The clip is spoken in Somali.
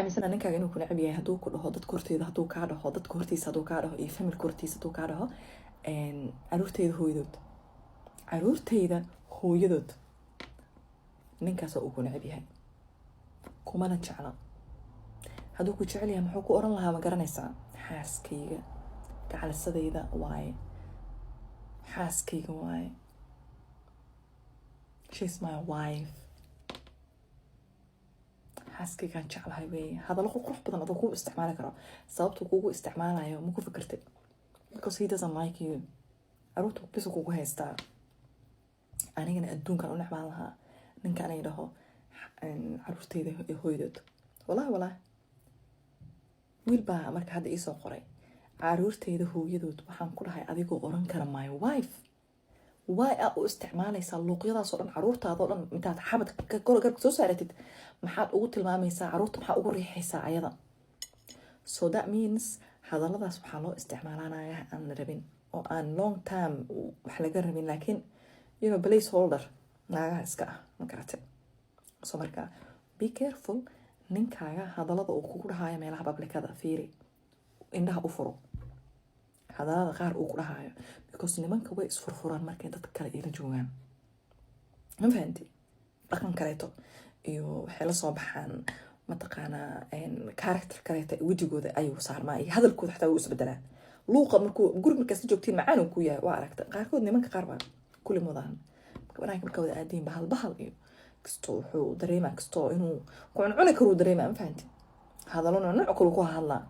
Aaminsana ninkaaga inuu ku necab yahay hadduu ku dhaho dadka horteeda, hadduu kaa dhaho dadka hortiisa, hadduu kaa dhaho iyo familka hortiisa, hadduu kaa dhaho "caruurteyda hooyadood, caruurteyda hooyadood", ninkaas waa uu ku necab yahay, kumana jecla. Hadduu ku jecel yahay, muxuu ku oran lahaa? Ma garanaysaa? "Xaaskayga, gacalisadayda waaye, xaaskayga waaye, she's my wife, xaaskaygaan jeclahay" weeye. Hadallo qurux badan adoo kuu isticmaali karo. Sababtuu kugu isticmaalayo ma ku fikirtay? Because he doesn't like you. Caruurta bisa kugu haystaa. Anigana adduunkan u necbaan lahaa ninka anay dhaho "caruurteyda hooyadood". Wallahi, wallahi, wiil baa marka hadda iisoo qoray "caruurteyda hooyadood". Waxaan ku dhahay, adigoo oran kara "my wife", why aa u isticmaalaysaa luuqyadaasoo dhan? Caruurtaadoo dhan intaad xabad garka soo saaratid, maxaad ugu tilmaamaysaa caruurta? Maxaa ugu riixaysaa ayada? So that means hadalladaas waxaa loo isticmaalanaya aan la rabin oo aan long term wax laga rabin, laakiin place holder naagaha iska ah, ma garate? So marka be careful. Ninkaaga hadallada uu kugu dhahayo meelaha publicada fiiri, indhaha u furo hadallada qaar uu ku dhahayo, because nimanka way isfurfuraan markay dadka kale ila joogaan, ma fahanti? Dhaqan kaleeto iyo waxay la soo baxaan, mataqaanaa, character kaleeto wejigooda ayuu saarmaa iyo hadalkooda xataa wuu isbedelaa. Luuqa markuu guri markaas la joogtiin macaan uu ku yahay. Waa aragta qaarkood, nimanka qaar baa kulli mudaan. Marka banaanka marka wada aadiin, bahal bahal iyo kastoo wuxuu dareemaa, kastoo inuu ku cuncuni karuu dareemaa, ma fahanti? Hadallo nuuc kaluu ku hadlaa.